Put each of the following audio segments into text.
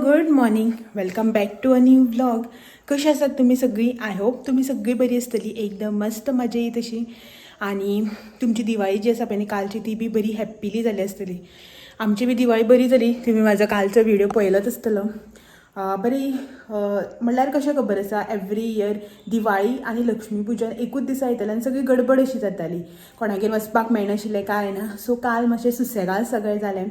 Good morning, welcome back to a new vlog. कशी आसात तुमी सगळीं? I hope तुमी सगळीं बरी आसतली, एकदम मस्त मजा येत अशी. आनी तुमची दिवाळी जी आसा पळय न्ही कालची, ती बी बरी हॅप्पिली जाली आसतली. आमची बी दिवाळी बरी जाली. तुमी म्हाजो कालचो व्हिडिओ पळयलोच आसतलो. बरी म्हणल्यार कशें खबर आसा, एवरी इयर दिवाळी आनी लक्ष्मी पुजन एकूच दिसा येतालें आनी सगळी गडबड अशी जाताली, कोणागेर वचपाक मेळनाशिल्लें, कांय ना. सो काल मातशें सुसेगाद सगळें जालें.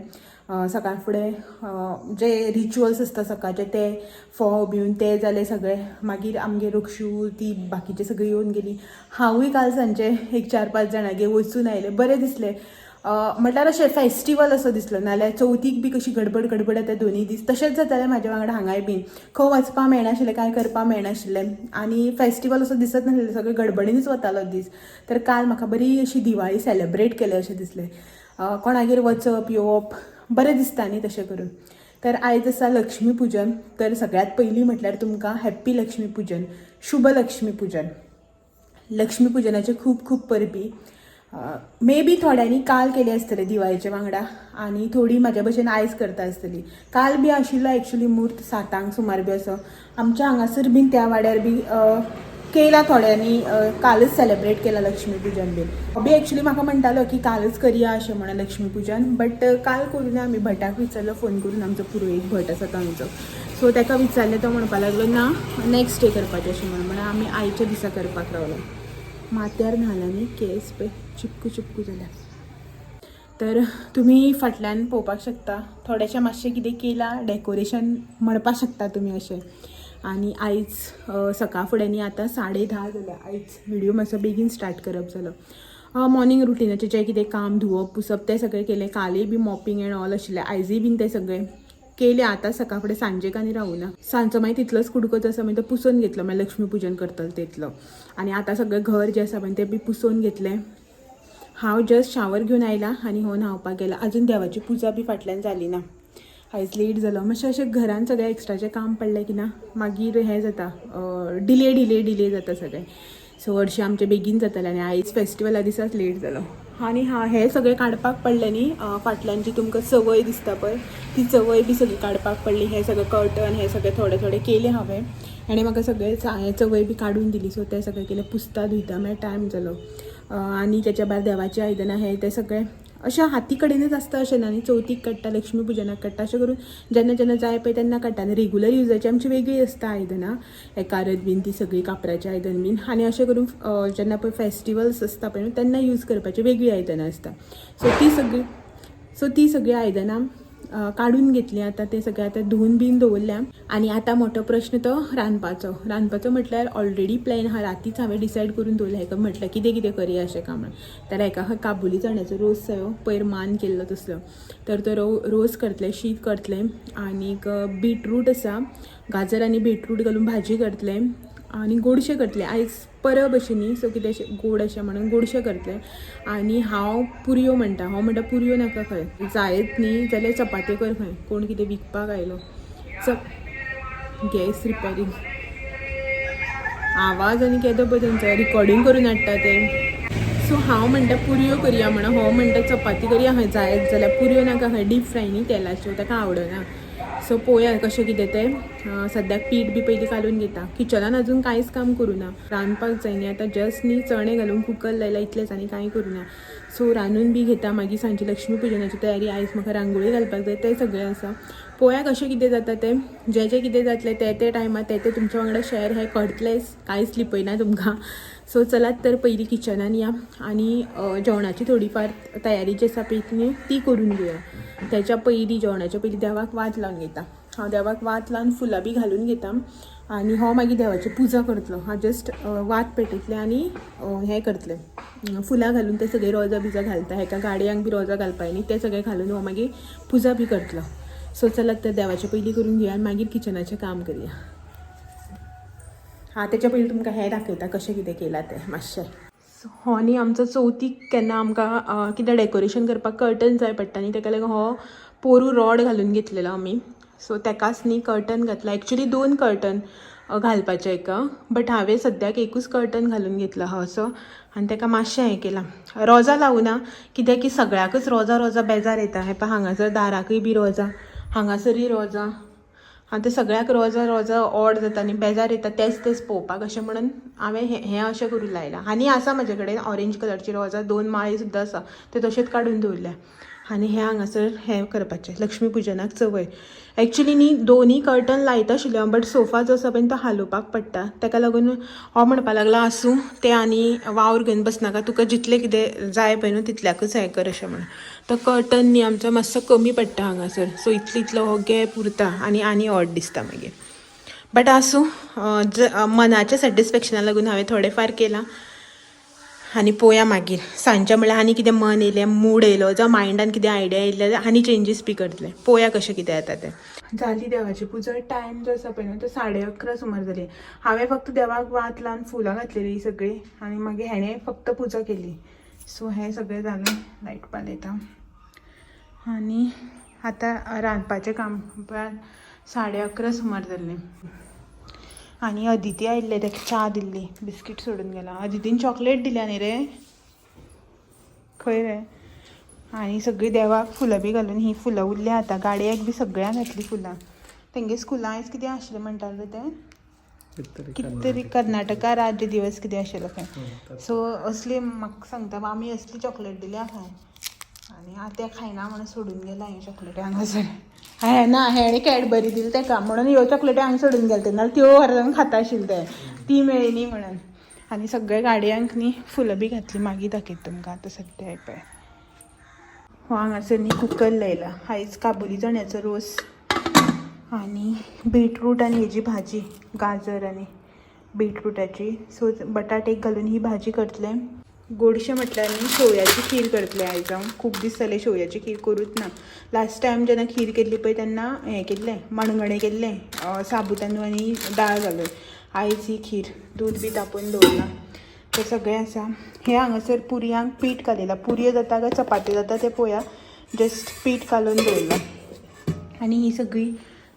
सकाळ फुडें जे रिच्युअल्स आसता सकाळचे, ते फोव बिवन ते जाले सगळे. मागीर आमगेर रक्षू ती बाकीचे सगळी येवन गेली. हांवूय काल सांजचे एक चार पांच जाणांगेर वचून आयलें. बरें दिसलें. म्हटल्यार अशें फेस्टिवल असो दिसलो. नाल्यार चवथीक बी कशी गडबड गडबड जाता दोनूय दीस, तशेंच जातालें म्हाज्या वांगडा हांगाय बीन. खंय वचपाक मेळनाशिल्लें, कांय करपाक मेळनाशिल्लें आनी फेस्टिवल असो दिसत नासलें, सगळें गडबडीनूच वतालो दीस. तर काल म्हाका बरी अशी दिवाळी सेलेब्रेट केलें अशें दिसलें. कोणागेर वचप येवप बरें दिसता न्ही तशें करून. तर आयज आसा लक्ष्मी पुजन. तर सगळ्यात पयलीं म्हटल्यार तुमकां हॅप्पी लक्ष्मी पुजन, शुभ लक्ष्मी पुजन. लक्ष्मी पुजनाचे खूब खूब परबी. मे बी थोड्यांनी काल केले आसतले दिवाळीच्या वांगडा आनी थोडी म्हाज्या भशेन आयज करता आसतली. काल बी आशिल्लो एक्चुली म्हूर्त 7 सांक सुमार बी असो. आमच्या हांगासर बीन त्या वाड्यार बी केला थोड्यांनी, कालच सेलेब्रेट केला लक्ष्मी पुजन बीन. हो बी एक्चुली म्हाका म्हणटालो की कालच करया अशें म्हणून लक्ष्मी पुजन, बट काल करूं ना आमी. भटाक विचारलो फोन करून, आमचो पुरोहीत भट आसा तो आमचो. सो ताका विचारलें, तो म्हणपाक लागलो ना, नेक्स्ट डे करपाचें अशें म्हणून. म्हणून आमी आयच्या दिसा करपाक रावलो. माथ्यार न्हाला न्ही, केस पळय चिपकू चिपकू जाल्या. तर तुमी फाटल्यान पळोवपाक शकता, थोडेशें मातशें कितें केलां डेकोरेशन म्हणपाक शकता तुमी अशें. आनी आयज सकाळ फुडें न्ही, आतां 10:30 जाल्या. आयज व्हिडिओ मातसो बेगीन स्टार्ट करप जालो. मॉर्निंग रुटिनाचें जें कितें काम, धुवप पुसप तें सगळें केलें. कालय बी मॉपिंग एंड ऑल आशिल्लें, आयजूय बीन तें सगळें केलें. आतां सकाळ फुडें सांजेक आनी रावना. सांजचो मागीर तितलोच कुडको जो आसा मागीर तो पुसून घेतलो, मागीर लक्ष्मी पुजन करतलो तितलो. आनी आतां सगळें घर जें आसा पळय तें बी पुसून घेतलें. हांव जस्ट शावर घेवन आयला आनी हो न्हांवपाक गेला. अजून देवाची पुजा बी फाटल्यान जाली ना. आयज लेट जालो मातशें. अशें घरान सगळें एक्स्ट्राचें काम पडलें की ना मागीर हें जाता, डिले डिले डिले जाता सगळें. सो हरशीं आमचें बेगीन जातालें आनी आयज फेस्टिवला दिसाच लेट जालो. आनी हा, हें सगळें काडपाक पडलें न्ही. फाटल्यान जी तुमकां चवय दिसता पळय, ती चवय बी सगळी काडपाक पडली. हें सगळें कर्टन हें सगळें थोडें थोडें केलें हांवें. हेणें म्हाका सगळें हें चवय बी काडून दिली. सो तें सगळें केलें. पुसता धुयता मागीर टायम जालो. आनी तेच्या भायर देवाची आयदनां हें तें सगळें अशें हाती कडेनच आसता अशें ना न्ही. चवथीक काडटा, लक्ष्मी पुजनाक काडटा, अशें करून जेन्ना जेन्ना जाय पळय तेन्ना काडटा. आनी रेगुलर युजाची आमची वेगळी आसता आयदनां, एकारत बीन ती सगळी कापराची आयदन बीन. आनी अशें करून जेन्ना पळय फेस्टिवल्स आसता पळय न्हू, तेन्ना यूज करपाची वेगळी आयदनां आसता. सो ती सगळी आयदनां काडून घेतली. आतां ते सगळे आतां धुवन बीन दवरल्या. आनी आतां मोठो प्रश्न तो रांदपाचो. रांदपाचो म्हटल्यार ऑलरेडी प्लॅन आहा. रातीच हांवें डिसायड करून दवरलें हेका म्हटल्यार कितें कितें करया अशें काय म्हणून. तर हेका काबुली चण्याचो रोस जायो, पयर मान केल्लो तसलो, तर तो रोस करतलें, शीत करतलें आनीक बीटरूट आसा, गाजर आनी बीटरूट घालून भाजी करतलें आनी गोडशें करतलें. आयज परब अशें न्ही, सो कितें अशें गोड अशें म्हणून गोडशें करतलें. आनी हांव पुरयो म्हणटा, हांव म्हणटा पुरयो नाका खंय, जायत न्ही जाल्यार चपात्यो कर खंय. कोण कितें विकपाक आयलो, गॅस रिपेरींग आवाज आनी केदो पळय तेंचो, रिकॉर्डींग करून हाडटा ते. सो हांव म्हणटा पुरयो करया म्हणून, हो म्हणटा चपाती करया खंय जायत जाल्यार, पुरयो नाका खंय, डीप फ्राय न्ही तेलाच्यो, ताका आवडना. सो पळोवया कशें कितें तें. सद्याक पीठ बी पयलीं काडून घेता. किचनान अजून कांयच काम करूं ना. रांदपाक जाय न्ही आतां. जस्ट न्ही चणे घालून कुकर लायला, इतलेंच, आनी कांय करूं ना. सो रांदून बी घेता, मागीर सांजची लक्ष्मी पुजनाची तयारी. आयज म्हाका रांगोळी घालपाक जाय, तें सगळें आसा. पळोवया कशें कितें जाता तें. जें जें कितें जातलें तें ते टायमार तें तें तुमच्या वांगडा शेअर हें करतलेंच, कांयच लिपयना तुमकां. सो चलात तर पयलीं किचनान या आनी जेवणाची थोडीफार तयारी जी आसा पळय न्ही ती करून घेवया. त्याच्या पयलीं, जेवणाच्या पयलीं देवाक वात लावन घेता हांव. देवाक वात लावन फुलां बी घालून घेता आनी हो मागीर देवाची पुजा करतलो. हांव जस्ट वात पेटयतलें आनी हें करतलें, फुलां घालून ते सगळे रोजां बिजां घालता, हेका गाडयांक बी रोजां घालपा न्ही, ते सगळे घालून हो मागीर पुजा बी करतलो. सो चलात तर देवाचें पयलीं करून घेवया आनी मागीर किचनाचें काम करया. हां, तेच्या पयलीं तुमकां हें दाखयता कशें कितें केलां तें मातशें. सो हो न्ही आमचो चवथीक केन्ना आमकां कितें डेकोरेशन करपाक कर्टन जाय पडटा न्ही, तेका लागून हो पोरू रॉड घालून घेतलेलो आमी. सो तेकाच न्ही कर्टन घातला. एक्चुली दोन कर्टन घालपाचें हेका, बट हांवें सद्याक एकूच कर्टन घालून घेतला हा असो आनी तेका मातशें हें केलां. रोजां लावना कित्याक की सगळ्याकच रोजां रोजां बेजार येता. हें पळय, हांगासर दाराकय बी रोजां, हांगासरूय रोजां. आतां सगळ्याक रोजां रोजां ऑड जाता आनी बेजार येता तेच तेच पळोवपाक, अशें म्हणून हांवें हें अशें करून लायलां. आनी आसा म्हाजे कडेन ऑरेंज कलरची रोजां 2 माळी सुद्दां आसा, ते तशेंच काडून दवरल्या. आनी हें हांगासर हें करपाचें लक्ष्मी पुजनाक चवय. एक्चुली न्ही दोनूय कर्टन लायता आशिल्लें हांव, बट सोफा जो आसा पळय तो हालोवपाक पडटा, ताका लागून हो म्हणपाक लागला आसूं तें आनी वावर घेवन बसनाका, तुका जितलें कितें जाय पळय न्हू तितल्याकूच हें कर अशें म्हणून. तो कर्टन न्ही आमचो मातसो कमी पडटा हांगासर, सो इतलो इतलो हो गॅप उरता आनी आनी ऑड दिसता मागीर. बट आसूं, मनाच्या सॅटिस्फॅक्शना लागून हांवें थोडें फार केलां. आनी पोया मागीर सांजचें म्हणल्यार आनी कितें मन येयलें, मूड येयलो, जावं मायंडान कितें आयडिया येयली जाल्यार आनी चेंजीस बी करतलें, पोया कशें कितें येता तें. जाली देवाची पुजा, टायम जो आसा पळय न्हू तो 11:30 सुमार जाली. हांवें फक्त देवाक वात लावन फुलां घातलेलीं सगळीं आनी मागीर हेणें फक्त पुजा केली. सो हें सगळें जालें, लायट पालयता आनी आतां रांदपाचें काम. पळयात 11:30 सुमार जाल्लें आनी अदिती आयिल्लें, ताका च्या दिल्ली, बिस्कीट सोडून गेला. अदितीन चॉकलेट दिल्या न्ही रे, खंय रे? आनी सगळीं देवाक फुलां बी घालून ही फुलां उरल्या आतां, गाडयेक बी सगळ्यांक घातली फुलां. तेंगे स्कुलां आयज कितें आशिल्लें म्हणटाले रे तें, कितें तरी कर्नाटका राज्य दिवस कितें आशिल्लो खंय. सो असली म्हाका सांगता आमी असली चॉकलेट दिल्या खंय, आनी आतां खायना म्हणून सोडून गेला ह्यो चॉकलेटी हांगासर. हें ना, हेणें कॅडबरी दिली तेका म्हणून ह्यो चॉकलेटी हांगा सोडून गेले, नाल्यार त्यो व्हरून खाता आशिल्ले ते, ती मेळ्ळी न्ही म्हणून. आनी सगळे गाडयांक न्ही फुलां बी घातली, मागीर दाखयता तुमकां. आतां सद्या पळय हो हांगासर न्ही कुकर लायला. आयज काबुली चण्याचो रोस आनी बीटरूट आनी हेजी भाजी, गाजर आनी बीटरुटाची. सो बटाट एक घालून ही भाजी करतलें. गोडशें म्हटल्यार न्ही शेवयाची खीर करतलें आयज हांव. खूब दीस जाले शेवयाची खीर करूच ना. लास्ट टायम जेन्ना खीर केल्ली पळय तेन्ना हें केल्लें, मणगणें केल्लें, साबू तांदूळ आनी दाळ घालून. आयज ही खीर, दूद बी तापोवन दवरलां, तें सगळें आसा. हें हांगासर पुरयांक पीठ घालयलां, पुरयो जाता काय चपाती जाता तें पळोवया, जस्ट पीठ घालून दवरलां. आनी ही सगळी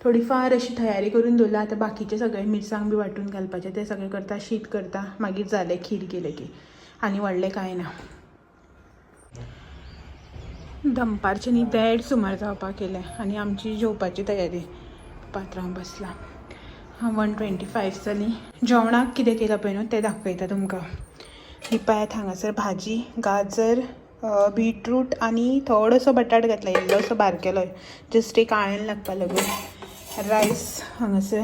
थोडी फार अशी तयारी करून दवरला. आतां बाकीचें सगळें मिरसांग बी वांटून घालपाचें तें सगळें करता, शीत करता, मागीर जालें खीर केलें की, आनी व्हडलें कांय ना. दनपारचें न्ही 1:30 सुमार जावपाक येयलें आनी आमची जेवपाची तयारी. पात्रांव बसला. 1:25 जाली. जेवणाक कितें केलां पळय न्हू तें दाखयता तुमकां. ही पळयात हांगासर भाजी, गाजर, बीटरूट आनी थोडोसो बटाट घातला, इल्लोसो बारकेलो, जस्ट एक आळ्यान लागपा लागून. रायस हांगासर,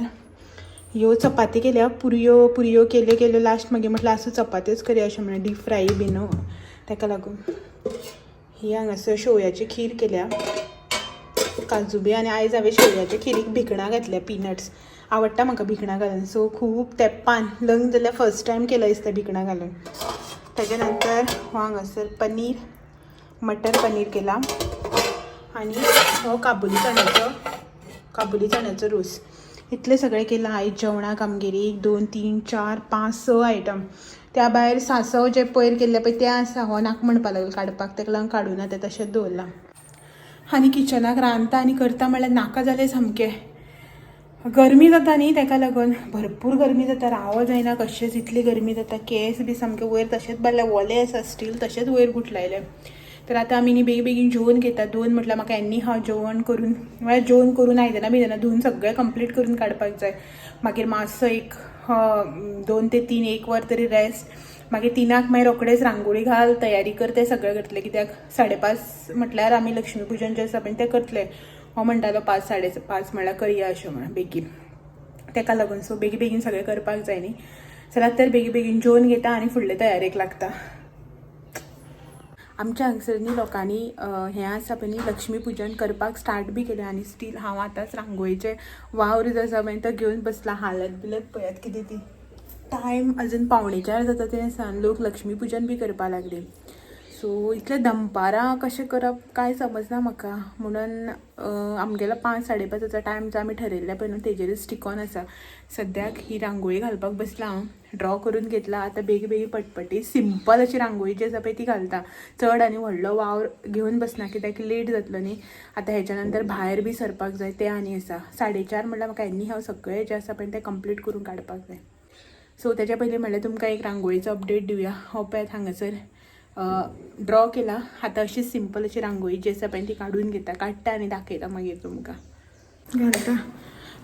ह्यो चपाती केल्या. पुरयो पुरयो केल्यो केल्यो, लास्ट मागीर म्हटल्यार आसूं चपात्योच करया अशें म्हणलें, डीप फ्राय बी न्हू ताका लागून. ही हांगासर शेवयाची खीर केल्या, काजू बी. आनी आयज हांवें शेवयाच्या खिरीक भिकणां घातल्या, पिनट्स. आवडटा म्हाका भिकणां घालून. सो खूब तेंपान लग्न जाल्यार फर्स्ट टायम केलं दिसता भिकणां घालून. ताच्या नंतर हो हांगासर पनीर, मटर पनीर केला आनी हो काबुली चण्याचो रोस. इतलें सगळें केलां आयज जेवणाक आमगेर. 1 2 3 4 5 6 आयटम. त्या भायर सांसव जे पयर केल्ले पळय ते आसा. हो नाका म्हणपाक लागलो काडपाक, ताका लागून काडूना, तें तशेंच दवरलां. आनी किचनाक रांदता आनी करता म्हणल्यार नाका जालें सामकें. गरमी जाता न्ही ताका लागून, भरपूर गरमी जाता, रावो जायना कशेंच, इतली गरमी जाता. केंस बी सामके वयर तशेंच बारले, ओले आसा स्टील, तशेंच वयर गुठलायले. तर आतां आमी न्ही बेगीन बेगीन जेवण घेता. 2 म्हटल्यार म्हाका एनी हांव जेवण करून, म्हळ्यार जेवण करून आयदनां बियदनां धुवन सगळें कंप्लीट करून काडपाक जाय. मागीर मातसो एक 2 ते 3 1 वर तरी रेस्ट. मागीर 3 मागीर रोखडेच रांगोळी घाल, तयारी कर, तें सगळें करतलें. कित्याक 5:30 म्हटल्यार आमी लक्ष्मी पुजन जें आसा पळय तें करतले. हो म्हणटालो 5 5:30 म्हळ्यार करया अशें म्हणून बेगीन, तेका लागून. सो बेगीन बेगीन सगळें करपाक जाय न्ही. चलात तर बेगीन बेगीन जेवन घेता आनी फुडले तयारेक लागता. आमच्या हांगसर न्ही लोकांनी हें आसा पळय न्ही लक्ष्मी पुजन करपाक स्टार्ट बी केलें आनी स्टील हांव आतांच रांगोळीचें वावर जो आसा पळय तो घेवन बसला. हालत बिलत पळयात कितें ती. टायम अजून 3:45 जाता ते आसा आनी लोक लक्ष्मी पुजन बी करपाक लागले. सो इतले दनपारां कशें करप कांय समजना म्हाका. म्हणून आमगेलो 5 5:30 टायम जो आमी ठरयल्ले पळय न्हू तेजेरूच स्टिकॉन आसा सद्याक. ही रांगोळी घालपाक बसला हांव, ड्रॉ करून घेतला. आतां बेगी बेगी पटपटी सिंपल अशी रांगोळी जी आसा पळय ती घालता. चड आनी व्हडलो वावर घेवन बसना, कित्याक लेट जातलो न्ही आतां. हेच्या नंतर भायर बी सरपाक जाय तें आनी आसा. 4:30 म्हळ्यार म्हाका एनी हांव सगळें जें आसा पळय तें कंप्लीट करून काडपाक जाय. सो तेच्या पयलीं म्हणल्यार तुमकां एक रांगोळीचो अपडेट दिवया. हो पळयात हांगासर ड्रॉ केला. आतां अशी सिंपल अशी रांगोळी जी आसा पळय ती काडून घेता, काडटा आनी दाखयता मागीर तुमकां. घालता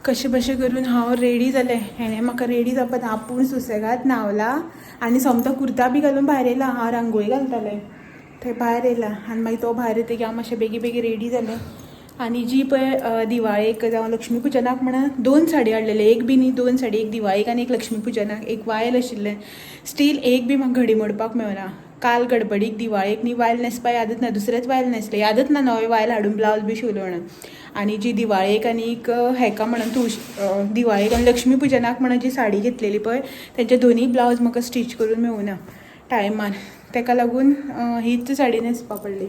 कशें बशें करून हांव रेडी जालें. हेणें म्हाका रेडी जावपाक आपूण सुसेगाद न्हांवला आनी सोमतो कुर्ता बी घालून भायर येयला. हांव रांगोळी घालतालें थंय भायर येयला आनी मागीर तो भायर येतकीर हांव मातशें बेगी बेगी रेडी जालें. आनी जी पळय दिवाळेक जावं लक्ष्मी पुजनाक म्हणून 2 साडी हाडलेले, एक बी न्ही 2 साडी, एक दिवाळेक आनी एक लक्ष्मी पुजनाक, एक वायल आशिल्लें. स्टील एक बी म्हाका घडी मोडपाक मेळना. काल गडबडीक दिवाळेक न्ही वायल न्हेसपा यादच ना, दुसरेंच वायल न्हेसलें, यादच ना नवें वायल हाडून ब्लावज बी शिवलो म्हणून. आनी जी दिवाळेक आनीक हेका म्हणून तुळशी दिवाळेक आनी लक्ष्मी पुजनाक म्हणून जी साडी घेतलेली पळय तेंचे दोनूय ब्लावज म्हाका स्टिच करून मेळुना टायमान, तेका लागून हीच साडी न्हेसपा पडली.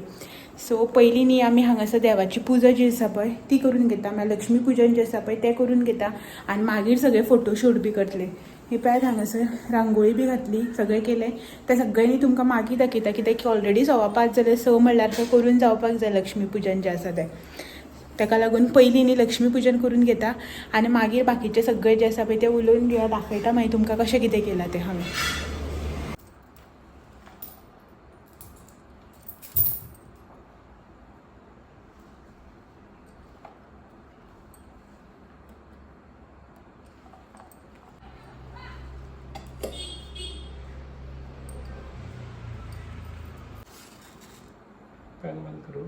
सो पयलीं न्ही आमी हांगासर देवाची पुजा जी आसा पळय ती करून घेता, मागीर लक्ष्मी पुजन जें आसा पळय तें करून घेता आनी मागीर सगळे फोटोशूट बी करतले. ही पळयात हांगासर रांगोळी बी घातली, सगळें केलें. तें सगळें न्ही तुमकां मागीर दाखयता, कित्याक की ऑलरेडी 5:15 जालें, 6 म्हणल्यार तें करून जावपाक जाय लक्ष्मी पुजन जें आसा तें. ताका लागून पयलीं न्ही लक्ष्मी पुजन करून घेता आनी मागीर बाकीचें सगळें जें आसा पळय तें उलोवन घेया, दाखयता मागीर तुमकां कशें कितें केलां तें हांवें. फॅन बंद करू.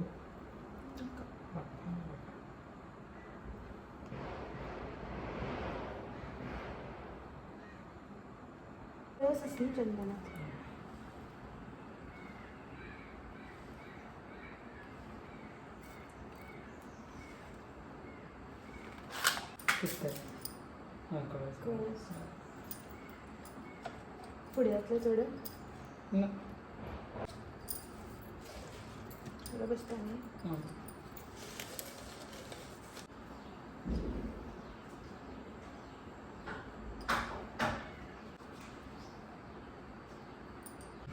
हां कळस. फुडें जातलें चड ना. बरें बसता न्ही. हां.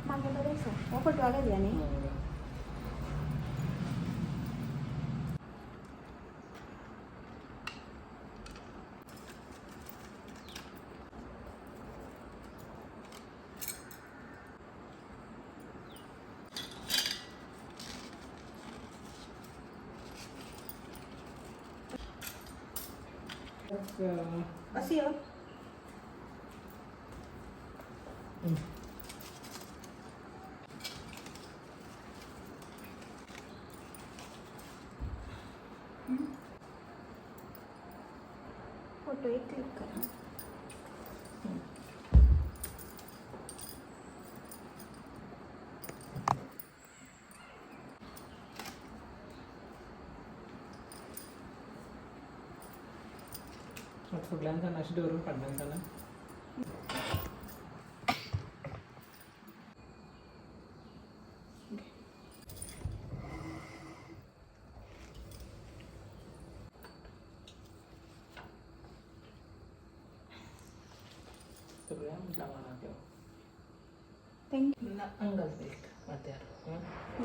मागीर बरें आसा हो फोटो घालया न्ही. अशी यो. फोटो एक क्लिक करा. फुडल्यान सान अशें दवरून फाटल्यान सान. सगळ्या म्हटलं मला. Thank you. ना अंगाच एक माथ्यार. ओके.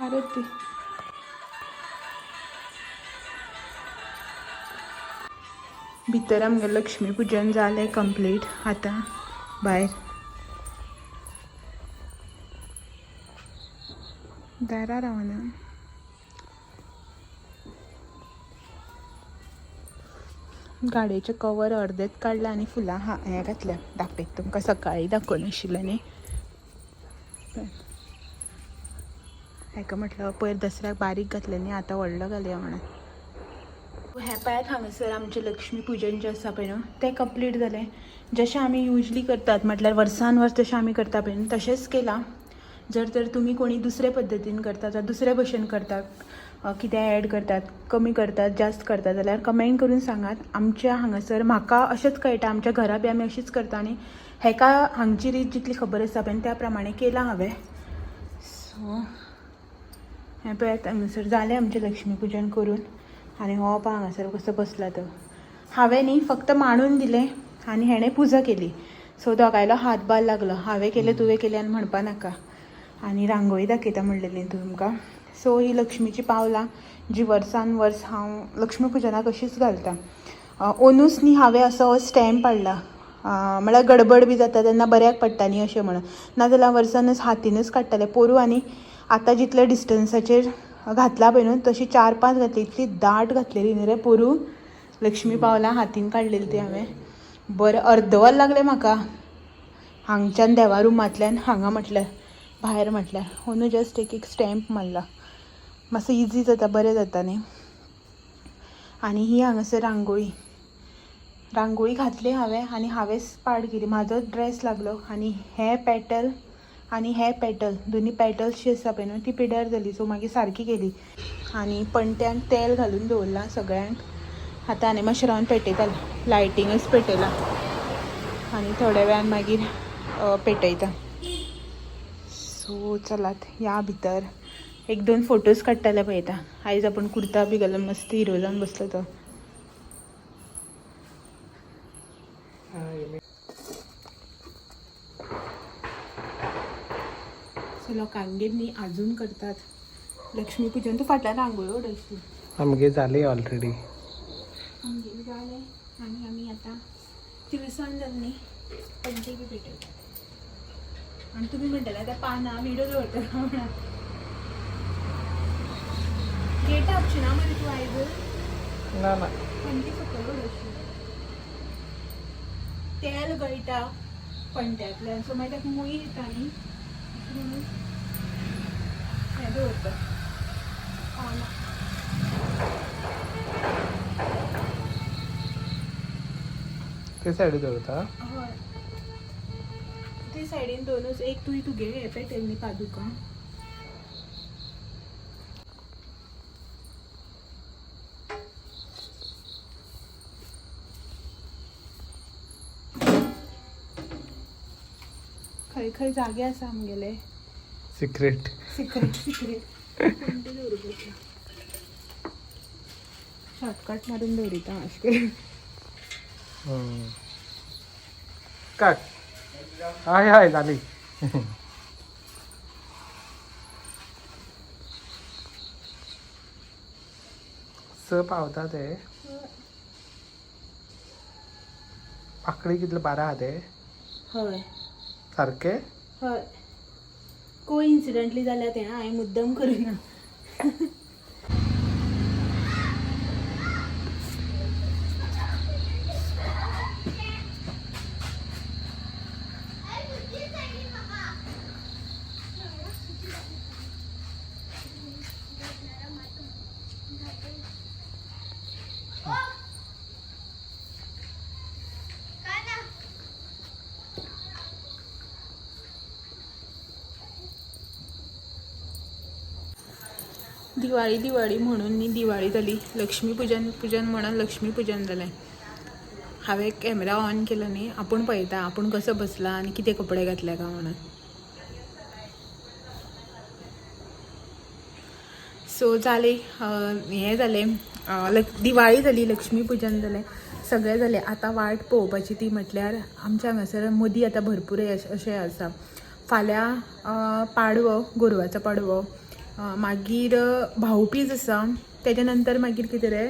आरती. भितर आमगेलें लक्ष्मी पुजन जालें कंप्लीट. आतां भायर दारा रावना. गाडयेचें कवर अर्देच काडलां आनी फुलां हें घातल्या. दाखयता तुमकां, सकाळीं दाखोवन आशिल्लें न्ही. हेका म्हटलं पयर दसऱ्याक बारीक घातलें न्ही, आतां व्हडलो घालया म्हणून. हें पळयात हांगासर आमचें लक्ष्मी पुजन जें आसा पळय न्हू तें कंप्लीट जालें. जशें आमी युजली करतात, म्हटल्यार वर्सान वर्स जशें आमी करता पळय न्हू तशेंच केलां. जर तर तुमी कोणी दुसरे पद्दतीन करतात जावं दुसरे भशेन करतात, कितें एड करतात, कमी करतात, जास्त करतात जाल्यार कमेंट करून सांगात. आमच्या हांगासर म्हाका अशेंच कळटा, आमच्या घरा बी आमी अशीच करता आनी हेका हांगची रीत जितली खबर आसा पळय त्या प्रमाणे केलां हांवें. सो हें पळयात हांगासर जालें आमचें लक्ष्मी पुजन करून. आनी हो पळय हांगासर कसो बसला तो. हांवें न्ही फक्त मांडून दिलें आनी हेणें पुजा केली. सो दोगांयलो हातभार लागलो. हांवें केलें तुवें केलें आनी म्हणपा नाका. आनी रांगोळी दाखयता म्हणलेली तुमकां. सो ही लक्ष्मीची पावलां जी वर्सान वर्स हांव लक्ष्मी पुजनाक अशीच घालता. ओनूच न्ही हांवें असो स्टॅम्प हाडला, म्हळ्यार गडबड बी जाता तेन्ना बऱ्याक पडटा न्ही अशें म्हणून. नाजाल्यार वर्सानच हातीनच काडटालें पोरूं. आनी आतां जितले डिस्टन्साचेर घातला पळय न्हू तशी 4-5 घातली, इतली दाट घातलेली न्ही रे पोरूं. लक्ष्मी पावलां हातीन काडलेली ती हांवें. बरें अर्द वर लागलें म्हाका हांगच्यान देवा रुमांतल्यान हांगा म्हटल्यार भायर म्हटल्यार. ओनू जस्ट एक एक स्टॅम्प मारला, मातसो इजी जाता, बरें जाता न्ही. आनी ही हांगासर रांगोळी, रांगोळी घातली हांवें आनी हांवेंच पाड केली, म्हाजोच ड्रेस लागलो. आनी हे पेटल आनी हे पेटल दोनी पेटल्स जी आसा पळय न्हू ती पिड्यार जाली. सो मागीर सारकी केली. आनी पणट्यांक तेल घालून दवरलां सगळ्यांक. आतां आनी मातशें रावन पेटयता, लायटींगच पेटयला आनी थोड्या वेळान मागीर पेटयता. सो चलात या भितर, 1-2 फोटोज काडटले पळयता. आयज आपूण कुर्ता बी घालून मस्त हिरो जावन बसलो तो. सो लोकांगेर न्ही आजून करतात लक्ष्मी पुजन. तूं फाटल्यान रांगोळी उडयतली. आमगे जाली ऑलरेडी. आमगेर जालें आनी आमी आतां तिळसांज जाली न्ही पणटे बी पेटयतात. आनी तुमी म्हणटले आतां पानां विडो दवरतलो म्हणून. गेटा आपशी ना मरे तूं आयज. ना ना. पणटी सकयल उडयशी, तेल गळटा पणट्यांतल्यान. सो मागीर ताका मुय येता न्ही म्हणून हें दवरता पानां. ते सायडी दवरता. हय, ते सायडीन दोनूच. एक तुवें तुगे हें पेटयलें न्ही पादुकां. खंय खंय जागे आसा आमगेले सिक्रेट. Secret secret. कोणते दवरुपाचे शॉर्टकट मारून दवरिता अशें करून. काक हय हय जाली. स पावता ते पाकळी कितले 12 आहा ते. हय. सारके. हय, को इन्सिडंटली जाल्यार तें हांवें मुद्दम करूना. दिवाळी दिवाळी म्हणून न्ही दिवाळी जाली. लक्ष्मी पूजन म्हणून लक्ष्मी पूजन जालें. हांवें कॅमेरा ऑन केलो न्ही, आपूण पळयता आपूण कसो बसला आनी कितें कपडे घातले काय म्हणून. सो जालें, हें जालें, दिवाळी जाली, लक्ष्मी पूजन जालें, सगळें जालें. आतां वाट पळोवपाची ती म्हटल्यार आमच्या हांगासर मोदी आतां भरपूर अशें आसा. फाल्यां पाडवो, गोरवाचो पाडवो, मागीर भाऊबीज आसा, तेच्या नंतर मागीर कितें रे,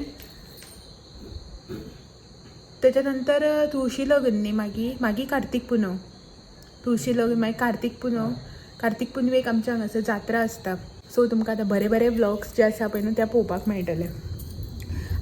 तेच्या नंतर तुळशी लग्न न्ही, मागीर मागीर कार्तीक पुनव, तुळशी लग्न, मागीर कार्तीक पुनव. कार्तीक पुनवेक आमच्या हांगासर जात्रा आसता. सो तुमकां आतां बरे बरे व्लॉग्स जे आसा पळय न्हू ते पळोवपाक मेळटले.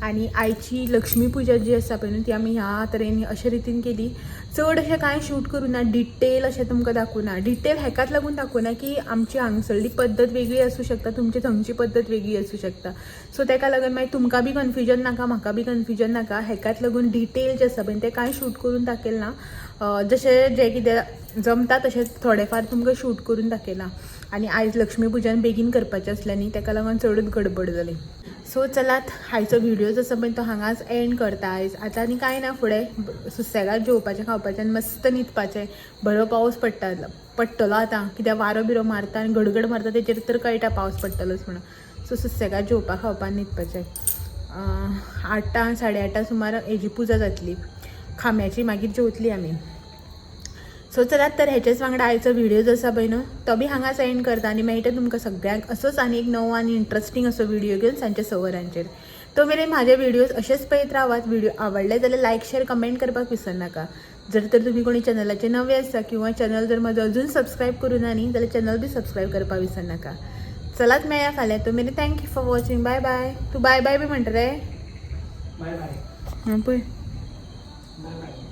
आनी आयची लक्ष्मी पुजा जी आसा पळय न्हू ती आमी ह्या तरेन अशे रितीन केली. चड अशें कांय शूट करूं ना, डिटेल अशें तुमकां दाखोवना. डिटेल हेकाच लागून दाखोवना की आमची हांगसरली पद्दत वेगळी आसूं शकता, तुमची थंयची पद्दत वेगळी आसूं शकता. सो तेका लागून मागीर तुमकां बी कन्फ्युजन नाका, म्हाका बी कन्फ्युजन नाका. हेकाच लागून डिटेल जे आसा पळय तें कांय शूट करून दाखयल ना. जशें जें कितें जमता तशें थोडें फार तुमकां शूट करून दाखयलां. आनी आयज लक्ष्मी पुजन बेगीन करपाचें आसलें न्ही, तेका लागून चडूच गडबड जाली. सो चलात, आयचो व्हिडियो जसो पळय तो हांगाच एंड करता आयज. आतां आनी कांय ना, फुडें सुसेगाद जेवपाचें, खावपाचें आनी मस्त न्हिदपाचें. बरो पावस पडटा, पडटलो आतां, कित्याक वारो बिरो मारता आनी गडगड मारता, तेचेर तर कळटा पावस पडटलोच म्हणून. सो सुसेगाद जेवपा, खावपा आनी न्हिदपाचें. 8, 8:30 सुमार हेजी पुजा जातली खांब्याची, मागीर जेवतली आमी. सो चलात तर, हेच्याच वांगडा आयचो व्हिडिओ जो आसा पळय न्हू तो बी हांगाच एंड करता आनी मेळटा तुमकां सगळ्यांक असोच आनी एक नवो आनी इंट्रस्टींग असो व्हिडिओ घेवन सांजच्या 6 वरांचेर. तो मेरेन म्हाजे व्हिडियोज अशेच पळयत रावात. व्हिडिओ आवडले जाल्यार लायक, शेअर, कमेंट करपाक विसरनाका. जर तर तुमी कोणी चॅनलाचे नवे आसा किंवा चॅनल जर म्हजो अजून सबस्क्रायब करूं ना न्ही, जाल्यार चॅनल बी सबस्क्रायब करपाक विसरनाका. चलात, मेळया फाल्यां. तो मेरेन thank you for watching. Bye bye. तूं बाय बाय बी म्हणटा रे. बाय बाय. हां पळय. Bye bye.